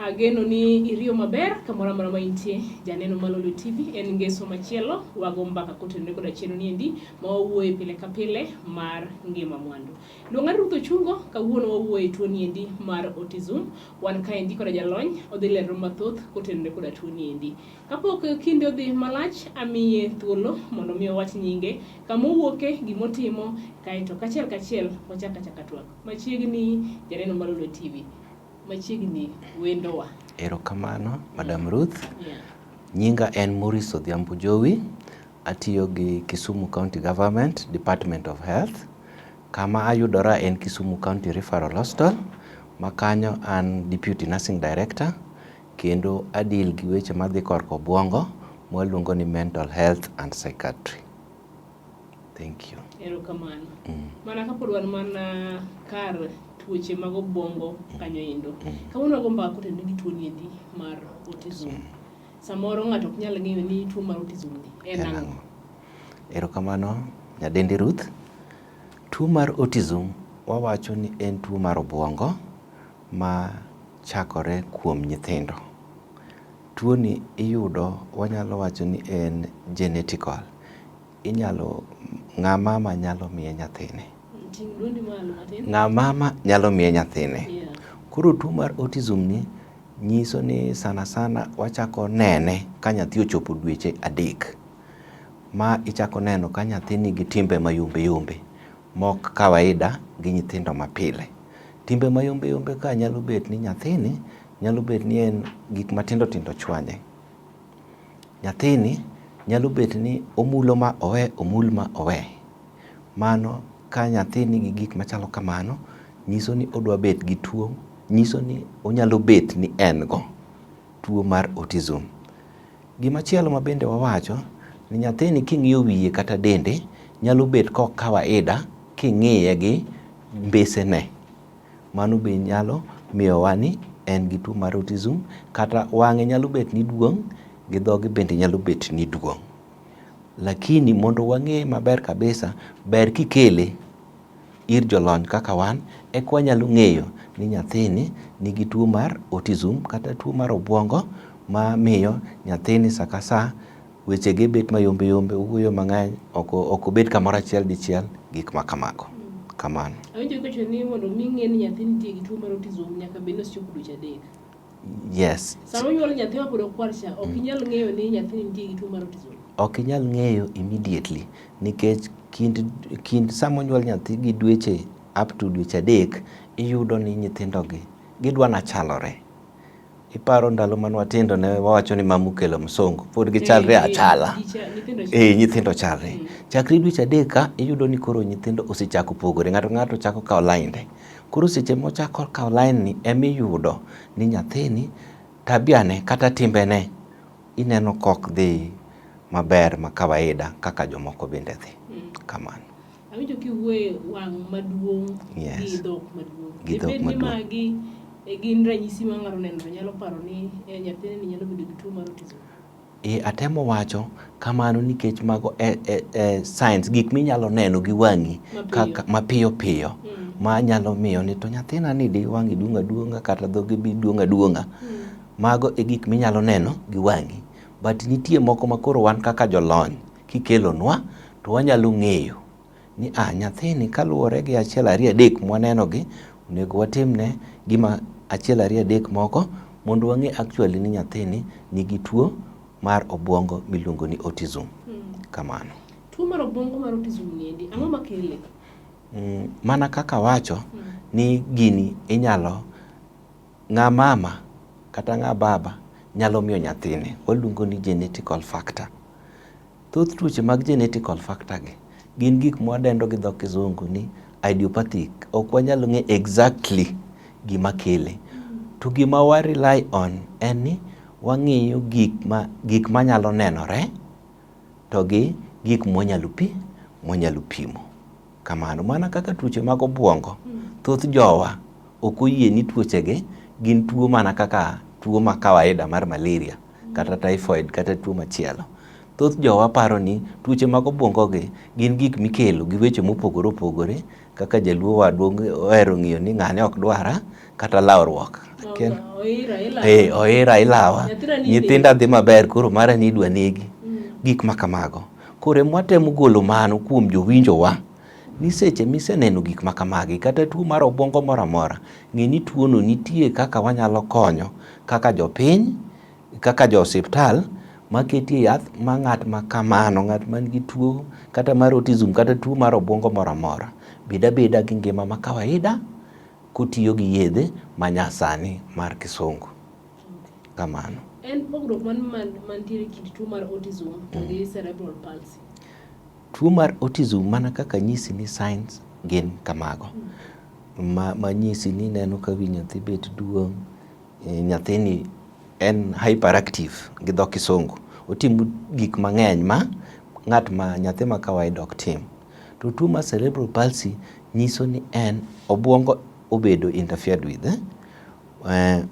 Ageno ni iriyo maber kamoro amora ma intie. Janeno mar Lolwe TV en ngeso machielo wago mbaka kotenore koda chenro niendi ma wawuoye pile ka pile mar ngima mwandu. Luonga Ruth Ochungo, kawuono wawuoye tuo niendi mar autism. Wan kaendi koda jalony odhi lero mathoth kotenore koda tuo niendi. Kapok kinde odhi malach, amiye thuolo mondo mi owach nyinge, kama owuoke, gimotimo, kaeto kachiel kachiel wachak achaka twak. Machiegni janeno mar Lolwe TV. Machiegni wendowa. Erokamano, Madam Ruth. Yeah. Nyinga en Maurice Odhiambo Jowi. Atiyo gi Kisumu County Government, Department of Health. Kama ayudora en Kisumu County Referral Hospital, ma kanyo an Deputy Nursing Director, kendo adeal gi weche madhi korka obuongo, mwaluongo ni Mental Health and Psychiatry. Thank you. Erokamano. Mana kapod wan mana kar tuoche mag obwongo kanyo endo. Kawuono wago mbaka kotenore gi tuo niendi mar autism. Samoro ng'ato ok nyal ng'eyo ni tuo mar autism ni en En ang'o. ang'o? Erokamano, nyadendi Ruth. Tuo mar autism wawacho ni en tuo mar obuongo ma chakore kuom nyithindo. Tuo ni iyudo wanyalo wacho ni en genetical. Inyalo, ng'a mama nyalo miye nyathine. Ting' dwondi malo matin. Ng'a mama nyalo miye nyathine. Yeah. Koro tuo mar autism ni nyiso ni sana sana wachako nene ka nyathi ochopo dweche 3. Ma ichako neno ka nyathi nigi timbe mayombe yombe mok kawaida gi nyithindo mapile. Timbe mayombe yombe ka nyalo bet ni nyathini nyalo bet ni en gik matindo tindo chwanye. Nyathini nyalo bet ni omulo ma owe, omul ma owe. Mano ka nyathi nigi gik machalo kamano, nyiso ni odwa bet gi tuo, nyiso ni onyalo bet ni en go tuo mar autism. Gimachielo ma bende wawacho ni nyathini king'iyo wiye kata dende nyalo bet kok kawaida king'iye gi mbesene. Mano be nyalo miyowa ni en gi tuo mar autism kata wang'e nyalo bet ni duong' gi dhoge bende nyalo bet ni duong'. Lakini mondo wang'e maber kabisa, ber kikele ir jolony kaka wan, eka wanyalo ng'eyo ni nyathini nigi tuo mar autism kata tuo mar obuongo ma miyo nyathini sa ka sa wechege bet mayombe yombe, owuoyo mang'eny, ok obed kamoro achiel dichiel, gik ma kamago. Kamano. Awinjo kiwacho ni mondo mi ng'e ni nyathi nitie gi tuo mar autism nyaka bed ni osechopo dweche 3. Yes. Sama onyuol nyathi mapod okwar cha, ok inyal ng'eyo ni nyathini nitie gi tuo mar autism. Ok inyal ng'eyo immediately nikech kind sama onyuol nyathi gi dweche up to dweche 3 iyudo ni nyithindo gi gidwa na chalore. Iparo ndalo mane watindo ne wawacho ni mama okelo msungu, pod gichalre achala. Nyithindo Nyithindo chalre. Chakre dweche 3 ka iyudo ni koro nyithindo osechako pogore, ng'ato ng'ato chako kawo line. Koro seche mochako kawo line ni emiyudo ni nyathini tabia ne kata timbene ineno kok dhi maber ma kawaida kaka jomoko bende dhi. Kamano. Awinjo kiwuoye wang' maduong' gi dhok maduong'. Gi dhok Dibed ni maduong'. magi e gin ranyisi ma ng'ato oneno to nyalo paro ni nyathini ni nyalo bedo gi tuo mar autism. Atemo wacho kamano nikech mago e signs, gik minyalo neno gi wang'i kaka mapiyo piyo ma nyalo miyo ni to nyathina ni di wang'e duong' aduong'a kata dhoge bi duong' aduong'a. Mago e gik minyalo neno gi wang'i. But nitie moko ma koro wan kaka jolony kikelonwa to wanyalo ng'eyo ni nyathini kaluwore gi 1 2 3 mwaneno gi, onego watimne gima 1 2 3 moko mondo wang'e actually ni nyathini nigi tuo mar obuongo miluongo ni autism. Kamano. Tuo mar obuongo mar autism niendi, ang'o makele? Mana kaka wacho ni gini inyalo ng'a mama kata ng'a baba nyalo miyo nyathine, waluongo ni genetical factor. Thoth tuoche mag genetical factor gi gin gik mwadendo gi dho kizungu ni idiopathic. Ok wanyal ng'eyo exactly gima kele. To gima wa rely on en ni wang'iyo gik manyalo nenore to gi gik mwanyalo mwanyalo pimo. Kamano mana kaka tuoche mag obuongo, thoth jowa ok oyie ni tuoche gi gin tuo mana kaka tuo ma kawaida mar malaria kata typhoid kata tuo machielo. Thoth jowa paro ni tuoche mag obwongo gi gin gik mikelo gi weche mopogore opogore kaka jaluo wadwa ohero ng'iyo ni ng'ane ok dwara kata lawruok. Oira ilawa. Nyithinda dhi maber koro mara ni idwa negi. Gik ma kamago. Koro ema watemo golo mano kuom jowinjowa ni seche miseneno gik ma kamagi kata tuo mar obwongo moro amora, ng'e ni tuono nitie kaka wanyalo konyo kaka jopiny, kaka jo osiptal maketie yath ma ng'at ma kamano, ng'at man gi tuo kata mar autism kata tuo mar obwongo moro amora bed abeda gi ngima ma kawaida kotiyo gi yedhe ma nyasani mar kisungu. Kamano. En pogruok man mantiere kind tuo mar autism to gi cerebral palsy? Tuo mar autism mana kaka nyisi ni signs gin kamago. Ma, manyisi ni ineno ka wi nyathi bet duong', nyathini en hyperactive gi dho kisungu. Otimo gik mang'eny ma ng'at ma nyathi ma kawaida ok tim. To tuo mar cerebral palsy nyiso ni en obwongo obedo interfered with. Eh?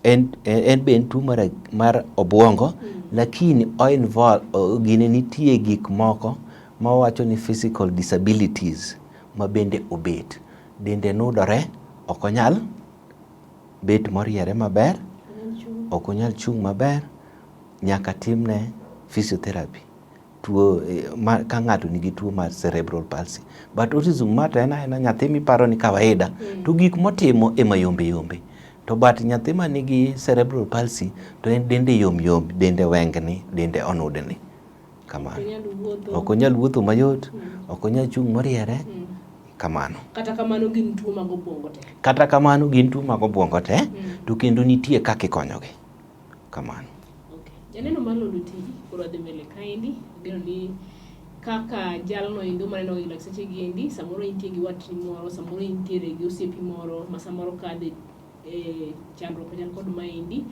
En, en be en tuo mar, mar obwongo lakini o involve gine nitie gik moko ma wawacho ni physical disabilities ma bende obet. Dende nudore, ok onyal bet moriere maber, ok onyal chung' maber, nyaka timne physiotherapy. Tuo ma, ka ng'ato nigi tuo mar cerebral palsy. But autism ma to en aena nyathi miparo ni kawaida to gik motimo ema yombe yombe. To but nyathi ma nigi cerebral palsy to en dende yom yom, dende wengni, dende onudni. Kamano. Ok onyal wuotho mayot, ok onyal chung' moriere. Kamano. Kata kamano gin tuo mag obwongo te. Kata kamano gin tuo mag obwongo te, to kendo nitie kaka ikonyogi. Kamano. Okay. Janeno mar Lolwe TV koro adhi mbele kaendi, ageno ni kaka jalno endo maneno gi lakteche gi endi, samoro intie gi watni moro, samoro intiere gi osiepi moro ma samoro kadhe e chandruok machal kod maendi.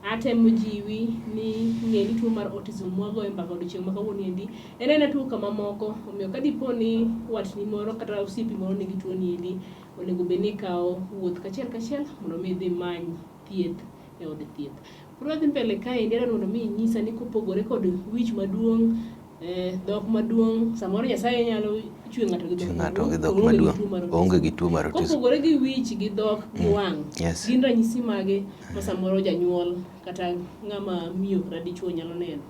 Atemo jiwi ni ng'e ni tuo mar autism mwagoyo mbaka odiochieng' ma kawuono endi en aena tuo kama moko, omiyo ka dipo ni watni moro kata osiepi moro nigi tuo ni endi, onego bed ni ikawo wuoth kachiel kachiel mondo mi idhi imany thieth e od thieth. Koro adhi mbele kaendi adwaro mondo mi inyisa ni kopogore kod wich maduong', dhok maduong', samoro Nyasaye nyalo chwe ng'ato gi dhok Ng'ato gi dhok maduong', maduong', to oonge onge gi tuo mar autism. Kopogore gi wich gi dhok gi wang', gin ranyisi mage ma samoro janyuol kata ng'ama miyo kata dichuo nyalo neno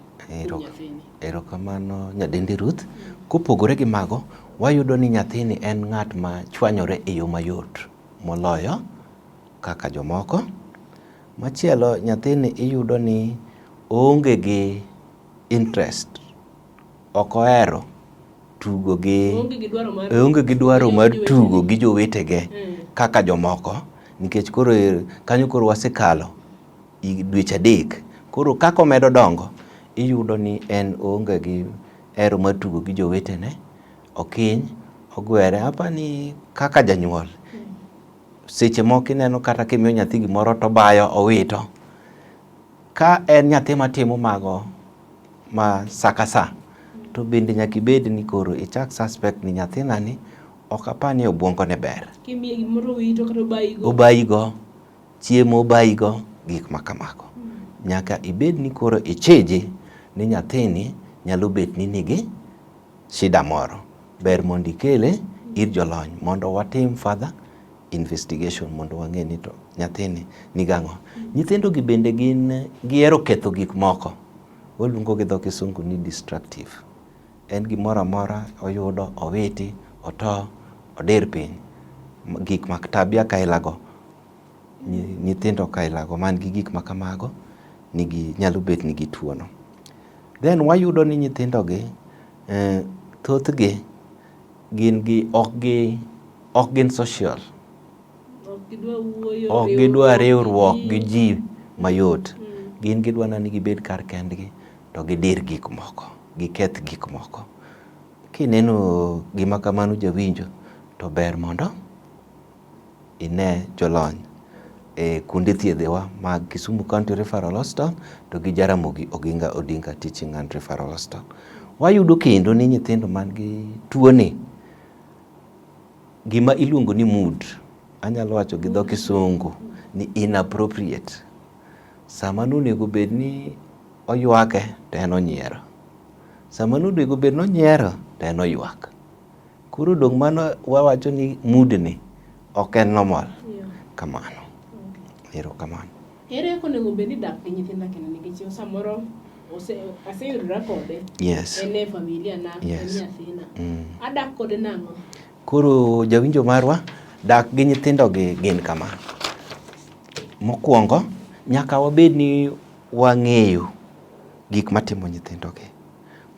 kuom nyathini? Erokamano nyadendi Ruth. Kopogore gi mago, wayudo ni nyathini en ng'at ma chwanyore e yo mayot moloyo kaka jomoko. Machielo, nyathini iyudo ni oonge gi interest, ok ohero tugo gi Oonge gi dwaro mar tugo gi jowetege kaka jomoko nikech koro kanyo koro wasekalo dweche adek. Koro kaka omedo dongo, iyudo ni en oonge gi hero mar tugo gi jowetene, okiny, ogwere. Apani kaka janyuol, seche moko ineno kata kimiyo nyathi gimoro to obayo owito. Ka en nyathi matimo mago ma sa ka sa, to bende nyaka ibed ni koro ichak suspect ni nyathina ni ok apar ni obwongo ne ber. Kimiye gimoro owito kata obayigo. Obayigo, chiemo obayigo, gik ma kamago. Nyaka ibed ni koro ichije ni nyathini nyalo bet ni nigi shida moro. Ber mondo ikele ir jolony mondo watim further investigation mondo wang'e ni to nyathini nigi ang'o. Nyithindo gi bende gin gihero ketho gik moko. Waluongo gi dho kisungu ni destructive. En gimoro amora oyudo, owiti, oto, odir piny. Gik mak tabia kailago, nyithindo kailago man gi gik makamago nigi nyalo bet nigi tuo no. Then wayudo ni nyithindo gi thothgi gin gi ok gi ok gin social. Ok gidwa riwruok gi ji mayot. Gin gidwa mana ni gibed kar kendgi to gidir gik moko, giketh gik moko. Kineno gima kamano jawinjo, to ber mondo ine jolony e kuonde thiedhewa mag Kisumu County Referral Hospital to gi Jaramogi Oginga Odinga Teaching and Referral Hospital. Wayudo kendo ni nyithindo man gi tuoni, gima iluongo ni mood, anyalo wacho gi dho kisungu ni inappropriate. Sama nonego bed ni oywake to en onyiero. Sama nonego bed nonyiero to en oywak. Koro dong' mano wawacho ni mood ni ok en normal. Kamano. Erokamano. Ere kaka onego bed ni dak gi nyithinda kendo nikech samoro aseyudora kode. Yes. En e familia na, Yes. en nyathina. Adak kode nang'o? Koro jawinjo marwa, dak gi nyithindo gi gin kama. Mokwongo, nyaka wabed ni wang'eyo gik matimo nyithindo gi.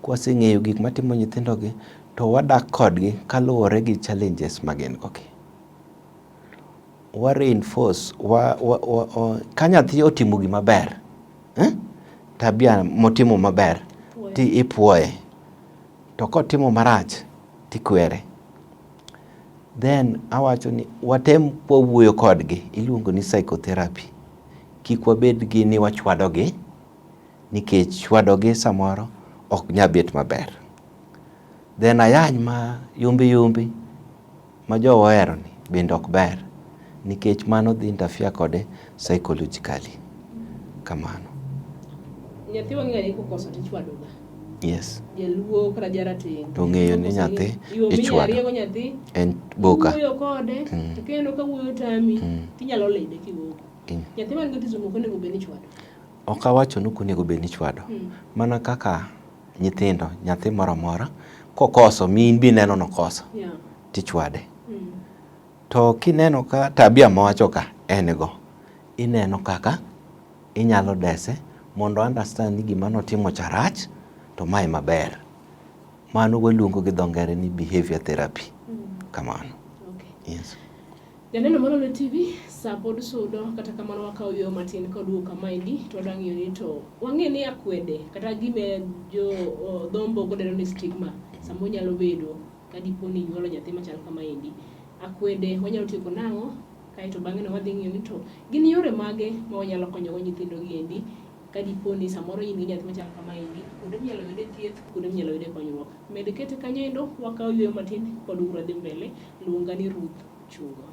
Kwaseng'eyo gik matimo nyithindo gi, to wadak kodgi kaluwore gi challenges ma gin go gi. Wa reinforce, ka nyathi otimo gima ber, tabia motimo maber, ti ipuoye. To kotimo marach, tikwere. Then awacho ni watem kwawuoyo kodgi, iluongo ni psychotherapy. Kik wabed gi ni wachwadogi, nikech chwadogi samoro ok nyal bet maber. Then ayany ma yombi yombi ma jowa ohero ni bende ok ber, nikech mano dhi interfere kode psychologically. Kamano. Nyathi wang'eyo ni kokoso tichwadoga. Yes. Jaluo kata jarateng'. To ong'eyo ni nyathi Yo minya ichwado. riego nyathi. En boka. Wuoyo kode, to kineno ka wuoyo tami, tinyalo lide kiwuok. Nyathi man gi autism ok onego bed ni ichwado. Ok awacho ni ok onego bed ni ichwado. Mana kaka nyithindo, nyathi moro amora, kokoso mi in be ineno nokoso, tichwade. To kineno ka tabia mowacho ka en go, ineno kaka inyalo dese mondo understand ni gima notimo cha rach to mae maber. Mano waluongo gi dho ngere ni behavior therapy. Kamano. Okay. Yes. Janeno mar Lolwe TV, sa pod sudo, kata kamano wakawo yueyo matin ka waduogo kamaendi to wadwa ng'iyo ni to wang'e ni akwede kata gima jo dho mbogo dendo ni stigma samoro nyalo bedo ka dipo ni inyuolo nyathi machal kamaendi. Akwede wanyalo tieko nang'o? Kaeto bang'e no wadhi ng'iyo ni to gin yore mage ma wanyalo konyogo nyithindo gi endi ka dipo ni samoro in gi nyathi machal kamaendi, kuonde minyalo yude thieth, kuonde minyalo yude konyruok. Med kete kanyo endo, wakawo yueyo matin kod uru wadhi mbele. Luonga ni Ruth Chungo.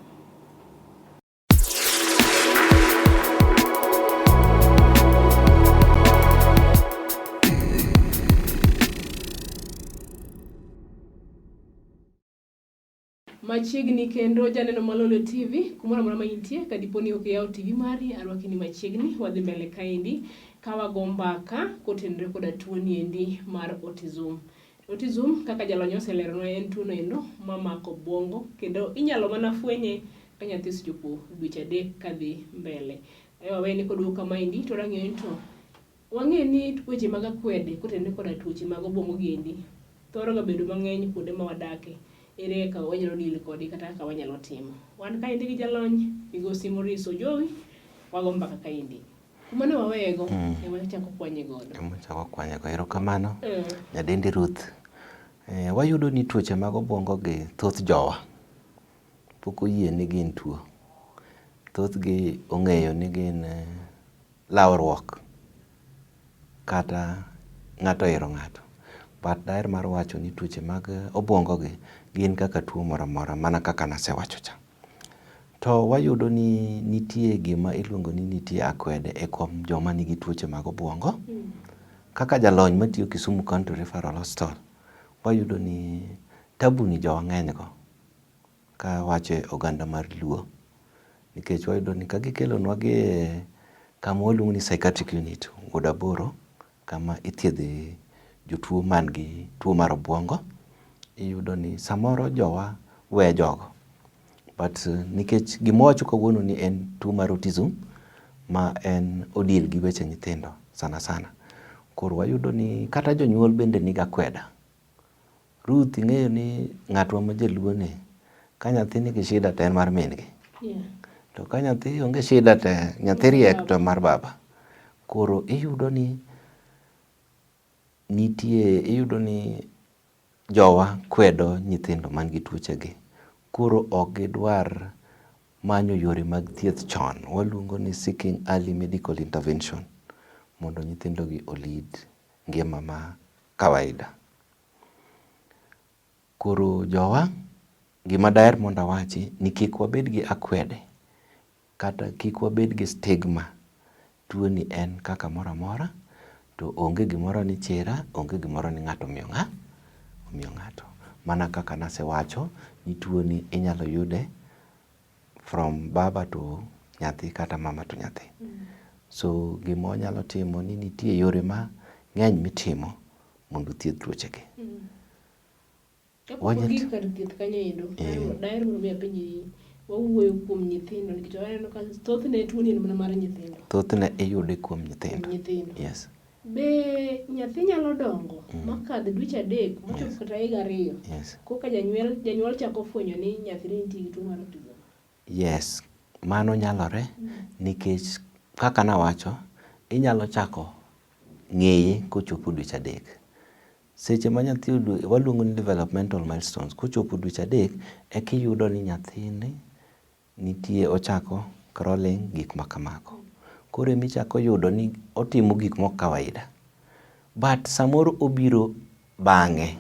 Machiegni kendo janeno mar Lolwe TV kumoro amora ma intie ka dipo ni ok iyawo TV mari arwaki ni machiegni wadhi mbele kaendi ka wago mbaka kotenore koda tuo ni endi mar autism. Autism kaka jalony oseleronwa en tuo no endo mamako obwongo kendo inyalo mana fwenye ka nyathi osechopo dweche 3 kadhi mbele. Waweni koduogo kamaendi to warang'iyo ni to wang'e ni weche mag akwede kotenore koda tuoche mag obwongo gi endi thoro ga bedo mang'eny kuonde ma wadake. Ere kaka wanyalo deal kode kata kaka wanyalo timo. Wan kaendi gi jalony migosi Maurice Ojowi wago mbaka kaendi. Kuma ne waweyego ema wachako kwanye godo. Ema wachako kwanye go. Erokamano. Nyadendi Ruth. Wayudo ni tuoche mag obwongo gi thoth jowa pok oyie ni gin tuo. Thothgi ong'eyo ni gin lawruok kata ng'ato ohero ng'ato. But daher mar wacho ni tuoche mag obwongo gi gin kaka tuo moro amora mana kaka nasewacho cha. To wayudo ni nitie gima iluongo ni nitie akwede e kuom joma nigi tuoche mag obwongo. Kaka jalony matiyo Kisumu County Referral Hospital, wayudo ni tabu ni jowa ng'eny go ka wacho e oganda mar Luo. Nikech wayudo ni ka gikelonwa gi e kama waluongo ni psychiatric unit, Wuod Aboro, kama ithiedhe jotuo man gi tuo mar obwongo, iyudo ni samoro jowa we jogo. But nikech gima wawacho kawuono ni en tuo mar autism ma en odil gi weche nyithindo sana sana. Koro wayudo ni kata jonyuol bende niga akweda. Ruth ing'eyo ni ng'atwa ma jaluo ni ka nyathi nigi shida to en mar min gi. To ka nyathi onge shida to nyathi riek to mar baba. Koro iyudo ni nitie iyudo ni jowa kwedo nyithindo man gi tuoche gi. Koro ok gidwar manyo yore mag thieth chon. Waluongo ni seeking early medical intervention mondo nyithindo gi o lead ngima ma kawaida. Koro jowa, gima daher mondo awachi ni kik wabed gi akwede kata kik wabed gi stigma. Tuo ni en kaka moro amora To onge gimoro ni chira, onge gimoro ni ng'ato omiyo ng'a, omiyo ng'ato. Mana kaka nasewacho ni tuoni inyalo yude from baba to nyathi kata mama to nyathi. So gima wanyalo timo ni nitie yore mang'eny mitimo mondo othiedh tuoche gi. Kapok wagik kar thieth kanyo endo, daher mondo mi apenji ni wawuoyo kuom nyithindo nikech waneno ka thothne tuoni en mana mar nyithindo. Thothne iyude kuom nyithindo. Nyithindo. Yes. Be nyathi nyalo dongo makadh dweche adek machop kata higa ariyo koka janyuol janyuol chako fwenyo ni nyathine nitie gi tuo mar autism? Yes, mano nyalore nikech kaka nawacho, inyalo chako ng'eye kochopo dweche adek. Seche ma nyathi waluongo ni developmental milestones, kochopo dweche adek eka iyudo ni nyathini nitie ochako crawling gik ma kamago. Koro ema ichako yudo ni otimo gik mok kawaida. But samoro obiro bang'e,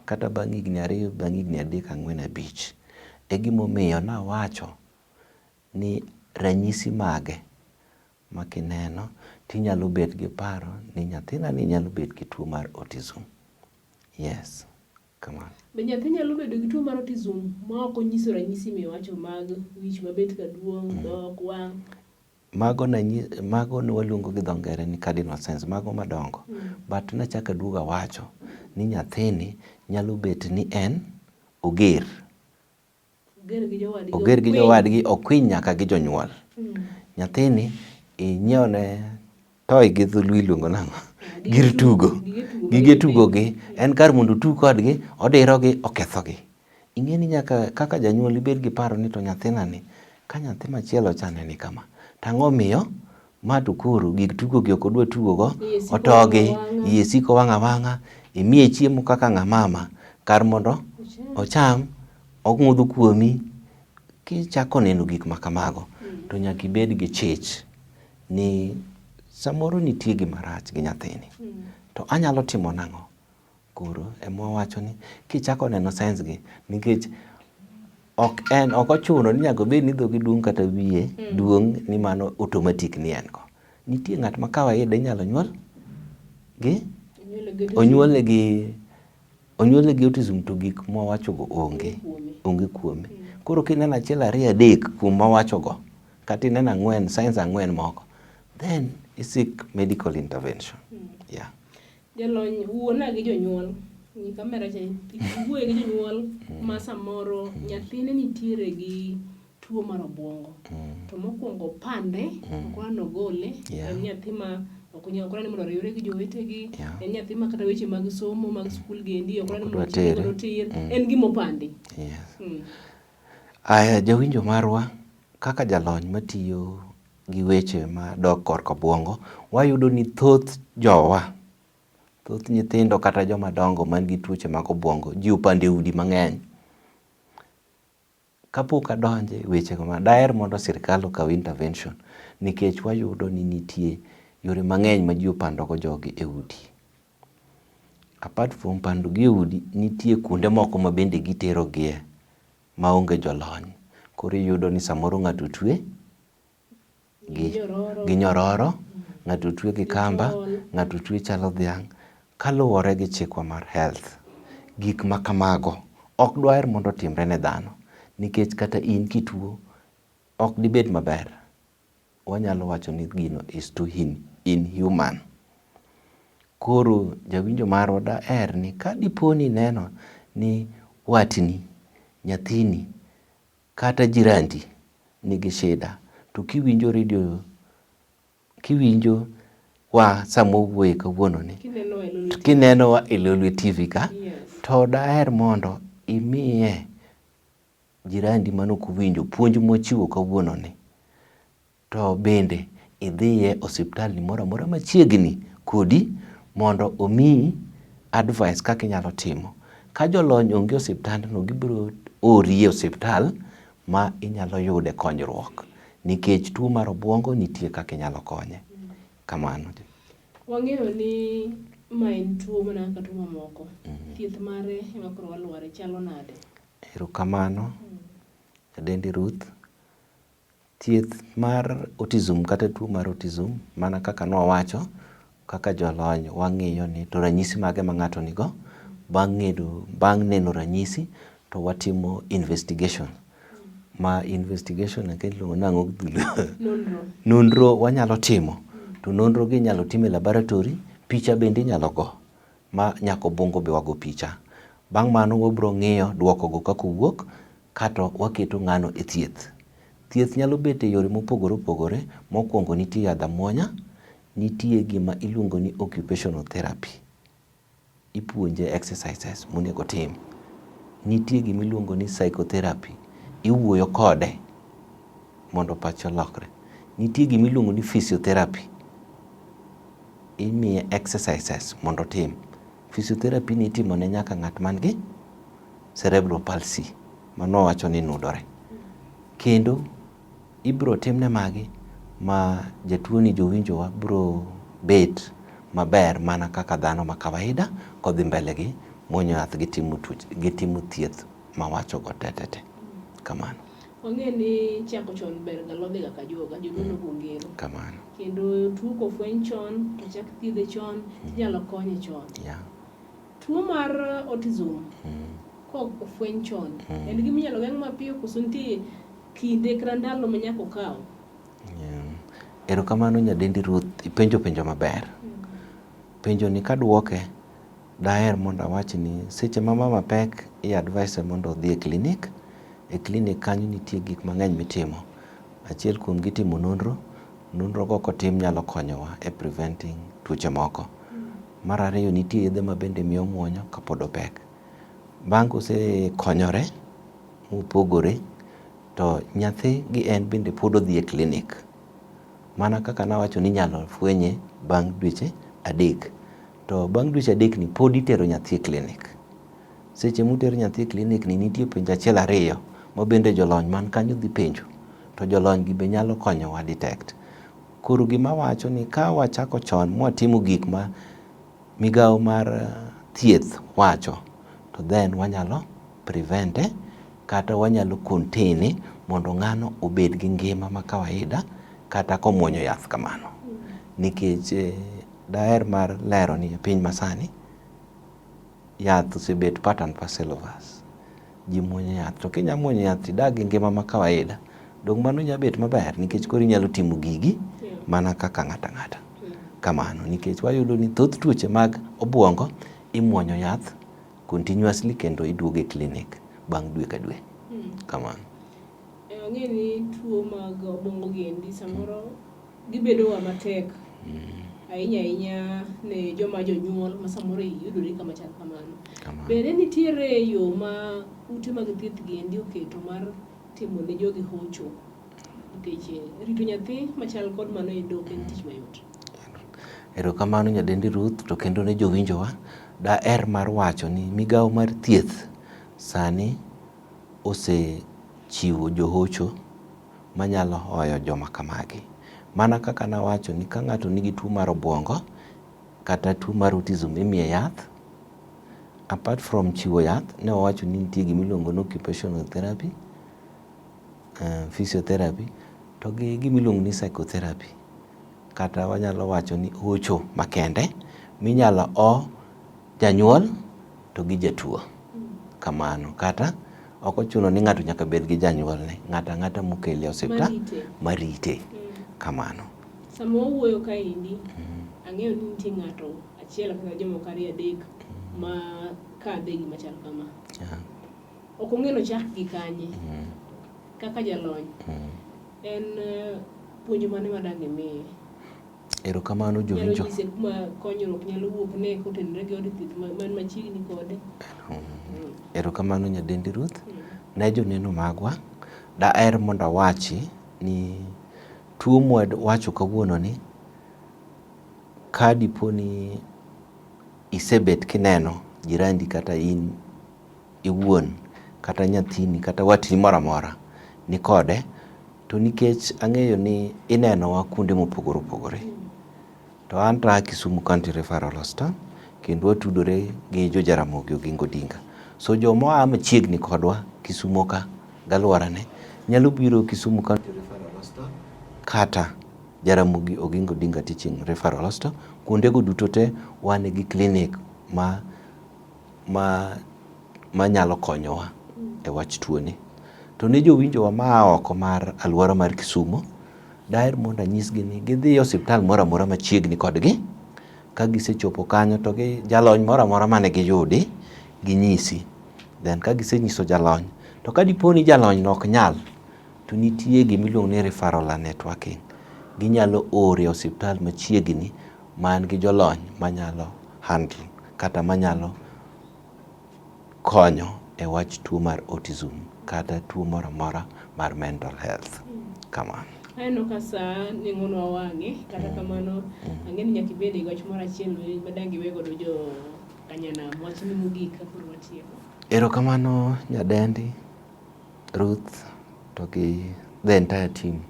kata bang' higni ariyo, bang' higni adek, ang'wen, abich. E gimomiyo nawacho ni ranyisi mage ma kineno tinyalo bet gi paro ni nyathina ni nyalo bet gi tuo mar autism. Yes, kamano. Be nyathi nyalo bedo gi tuo mar autism ma ok onyiso ranyisi miwacho mag wich mabet ka duong', dhok, wang'? Mago mago ne waluongo gi dho ngere ni cardinal signs, mago madongo. But nachako aduogo awacho ni nyathini nyalo bet ni en oger. Oger gi jowadgi. Oger gi jowadgi, okwiny nyaka gi jonyuol. Nyathini inyiewo ne toy gi dholuo iluongo nang'o? Gir tugo. Gige tugo gi, en kar mondo otug kodgi, odirogi, okethogi. Ing'e ni nyaka kaka janyuol ibed gi paro ni to nyathina ni, ka nyathi machielo cha ne ni kama, to ang'o omiyo ma to koro gik tugo gi ok odwa tugo go, otogi, iye siko wang' awang'a, imiye chiemo kaka ng'a mama, kar mondo ocham, ong'udho kuomi. Kichako neno gik ma kamago, to nyaka ibed gi chich ni samoro nitie gima rach gi nyathini, to anyalo timo nang'o? Koro ema wawacho ni kichako neno signs gi, nikech ok en ok ochuno ni nyaka obed ni dhoge duong' kata wiye duong' ni mano automatic ni en go. Nitie ng'at ma kawaida inyalo nyuol gi onyuole gi onyuole gi autism to gik mwawachogo onge onge kuome. Koro kineno achiel ariyo adek kuom mawachogo kata ineno ang'wen signs ang'wen moko then i seek medical intervention. Yeah. Jalony wuona gi jonyuol ng'i kamera cha iwuoye gi jonyuol ma samoro nyathine nitiere gi tuo mar obuongo to mokwongo opande ok odwa nogole en nyathi ma ok onyal ok odwa ni mondo oriwre gi jowetegi en nyathi ma kata weche mag somo mag skul gendi ok odwa ni mondo otere godo tir en gima opandi. Yes. Aya jawinjo marwa kaka jalony matiyo gi weche madok korka obuongo, wayudo ni thoth jowa, thoth nyithindo kata joma dongo man gi tuoche mag obuongo ji opando e udi mang'eny. Kapok adonjo e wechego ma daher mondo sirkal okaw intervention nikech wayudo ni nitie yore mang'eny ma ji opandogo jogi e udi. Apart from pandogi e udi, nitie kuonde moko ma bende giterogie maonge jolony. Koro iyudo ni samoro ng'ato otwe gi nyororo, ng'ato otwe gi kamba, ng'ato otwe chalo dhiang'. Kaluwore gi chikwa mar health, gik ma kamago ok dwaher mondo otimre ne dhano nikech kata in kituo ok dibed maber. Wanyalo wacho ni gino is too inhuman. Koro jawinjo marwa daher ni ka dipo ni ineno ni watni, nyathini kata jirandi nigi shida to kiwinjo redio kiwinjo wa sama wawuoye kawuono ni to kinenowa e Lolwe TV ka to daher mondo imiye jirandi mane ok owinjo puonj mwachiwo kawuono ni to bende idhiye osiptal moro amora machiegni kodi mondo omiyi advice kaka inyalo timo. Ka jolony onge e osiptandno gibiro ori e osiptal ma inyalo yude konyruok nikech tuo mar obuongo nitie kaka inyalo konye. Kamano. Wang'eyo ni ma en tuo mana kaka tuo mamoko. Thieth mare ema koro walware chalo nade? Erokamano. Adendi Ruth. Thieth mar autism kata tuo mar autism mana kaka nwawacho, Kaka jolony wang'iyo ni to ranyisi mage ma ng'ato nigo. Bang' ng'edo, bang' neno ranyisi to watimo investigation. Ma investigation akia iluongo nang'o gi dholuo. Nonro. Nonro wanyalo timo. To nonro gi inyalo tim e laboratory, picha bende inyalo go ma nyaka obwongo be wago picha. Bang' mano wabro ng'iyo duoko go kaka owuok kato waketo ng'ano e thieth. Thieth nyalo bet e yore mopogore opogore. Mokwongo nitie yadh amuonya, nitie gima iluongo ni occupational therapy. Ipuonje exercises monego otim. Nitie gima iluongo ni psychotherapy. Iwuoyo kode mondo pache olokre. Nitie gima iluongo ni physiotherapy. Imiye exercises mondo otim. Physiotherapy ni itimo ne nyaka ng'at man gi cerebral palsy mano wawacho ni nudore. Kendo ibiro timne magi ma jatuo ni jowinjowa biro bet maber mana kaka dhano ma kawaida kodhi mbele gi muonyo yath gi timo tuoche gi timo thieth mawacho go te te te. Kamano. Wang'e ni chako chon ber ga lodhi ga kajuoga, joluo nogo ngero. Kamano. Kendo tuo kofweny chon, to chak thiedhe chon, tinyalo konye chon. Tuo mar autism kok ofweny chon, en gima inyalo geng' mapiyo koso nitie kinde kata ndalo ma nyaka okaw? Erokamano nyadendi Ruth, ipenjo penjo maber. Penjo ni kaduoke, daher mondo awach ni seche ma mama pek, i advise mondo odhi e klinik. E klinik kanyo nitie gik mang'eny mitimo. Achiel kuom gi itimo nonro, nonro go kotim nyalo konyowa e preventing tuoche moko. Mar ariyo nitie yedhe ma bende miyo muonyo kapod opek. Bang' kosekonyore mopogore, to nyathi gi en bende pod odhi e klinik. Mana kaka nawacho ni inyalo fwenye bang' dweche 3. To bang' dweche 3 ni pod itero nyathi e klinik. Seche mutero nyathi e klinik ni nitie penjo achiel ariyo ma bende jolony man kanyo dhi penjo. To jolony gi be nyalo konyowa detect. Koro gima wacho ni ka wachako chon mwatimo gik ma migawo mar thieth wacho, to then wanyalo prevent e kata wanyalo contain e mondo ng'ano obed gi ngima ma kawaida kata komuonyo yath kamano. Nikech daher mar lero ni e piny masani, yath osebet part and parcel of us. Ji muonyo yath, to kinya muonyo yath tidag gi ngima ma kawaida, dong' mano nya bet maber nikech koro inyalo timo gigi mana kaka ng'ato ang'ata. Kamano, nikech wayudo ni thoth tuoche mag obuongo imuonyo yath continuously kendo iduogo e klinik bang' dwe ka dwe. Kamano. Wang'e ni tuo mag obwongo gi endi samoro gibedo ga matek ahinya ahinya ne joma jonyuol ma samoro yudore kama chal kamano. Kamano. Bende nitiere yo ma ute mag thieth gi endi oketo mar timo ne jogi hocho nikech rito nyathi machal kod mano endo ok en tich mayot. Erokamano nyadendi Ruth to kendo ne jowinjowa, daher mar wacho ni migawo mar thieth sani osechiwo johocho manyalo hoyo joma kamagi. Mana kaka nawacho ni ka ng'ato nigi tuo mar obuongo kata tuo mar autism imiye yath. Apart from chiwo yath, ne wawacho ni nitie gima iluongo ni occupational therapy, physiotherapy to gi gima iluongo ni psychotherapy. Kata wanyalo wacho ni hocho makende minyalo o janyuol to gi jatuo. Kamano. Kata ok ochuno ni ng'ato nyaka bed gi janyuolne. Ng'ato ang'ata mokele e osiptal marite. Kamano. Sama wawuoyo kaendi, ang'eyo ni nitie ng'ato achiel kata jomoko ariyo adek ma kadhe e gima chal kama. Ok ong'eyo ni ochak gi kanye. Kaka jalony, en puonj mane ma dang' imiye? Erokamano Nyalo jowinjo. nyise kuma konyruok nyalo wuok ne kotenore gi od thieth man machiegni kode. Erokamano nyadendi Ruth. Ne joneno magwa, daher mondo awachi ni tuo mwawacho kawuono ni ka dipo ni isebet kineno jirandi kata in iwuon kata nyathini kata watni moro amora nikode, to nikech ang'eyo ni inenowa kuonde mopogore opogore, to an to aa Kisumu County Referral Hospital kendo watudore gi jo Jaramogi Oginga Odinga. So joma oa machiegni kodwa Kisumo ka galuorane nyalo biro Kisumu County Referral Hospital kata Jaramogi Oginga Odinga Teaching Referral Hospital. Kuondego duto te wan gi clinic ma ma manyalo konyowa e wach tuoni. To ne jowinjowa maa oko mar alwora mar Kisumo, daher mondo anyisgi ni gidhi e osiptal moro amora machiegni kodgi. Ka gisechopo kanyo to gi jalony moro amora mane giyudi, ginyisi. Then ka gisenyiso jalony, to ka dipo ni jalony no ok nyal, to nitie gima iluongo ni referral and networking. Ginyalo ore e osiptal machiegni man gi jolony manyalo handle kata manyalo konyo e wach tuo mar autism kata tuo moro amora mar mental health. Kamano. Aneno ka saa neng'onwa wang'e, kata kamano ang'e ni nyaka ibed gi wach moro achiel ma dang' iwe godo jo kanyanam. Wachni mogik ka koro watieko. Erokamano nyadendi Ruth to gi the entire team.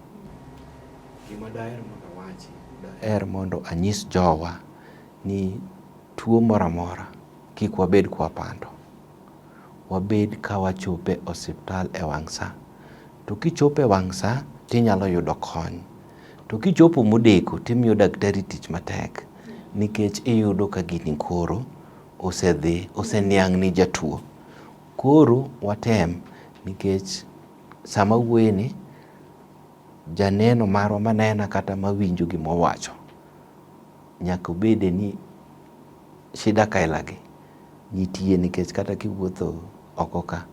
Gima daher mondo awachi, daher mondo anyis jowa ni tuo moro amora kik wabed kwapando. Wabed ka wachopo e osiptal e wang' sa. To kichopo e wang' sa tinyalo yudo kony. To kichopo modeko timiyo daktari tich matek nikech iyudo ka gini koro osedhi, oseniang' ni jatuo. Koro watem nikech sama awuoyeni, janeno marwa manena kata mawinjo gima owacho nyaka obede ni shida kailagi nitie nikech kata kiwuotho oko ka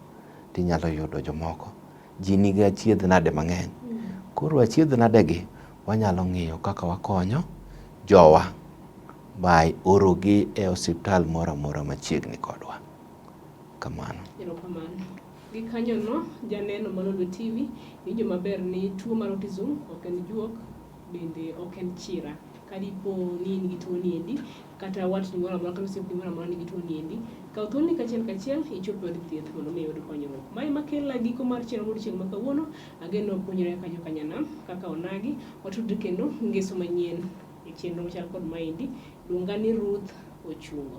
tinyalo yudo jomoko. Ji nigi achiedh nade mang'eny. Koro achiedh nade gi wanyalo ng'iyo kaka wakonyo jowa by orogi e osiptal moro amora machiegni kodwa. Kamano. Erokamano. Gikanyono, janeno mar Lolwe TV winjo maber ni tuo mar autism ok en juok, bende ok en chira. Ka dipo ni in gi tuo ni endi, kata watni moro amora kata osiepni moro amora nigi tuo ni endi, kaw thuoloni kachiel kachiel ichop e od thieth mondo mi iyud konyruok. Mae ema kela giko mar chenro mar odiochieng' ma kawuono. Ageno wapuonjre kaka jokanyanam, kaka onagi, watudre kendo ngeso manyien e chenro machal kod maendi. Luonga ni Ruth Ochungo.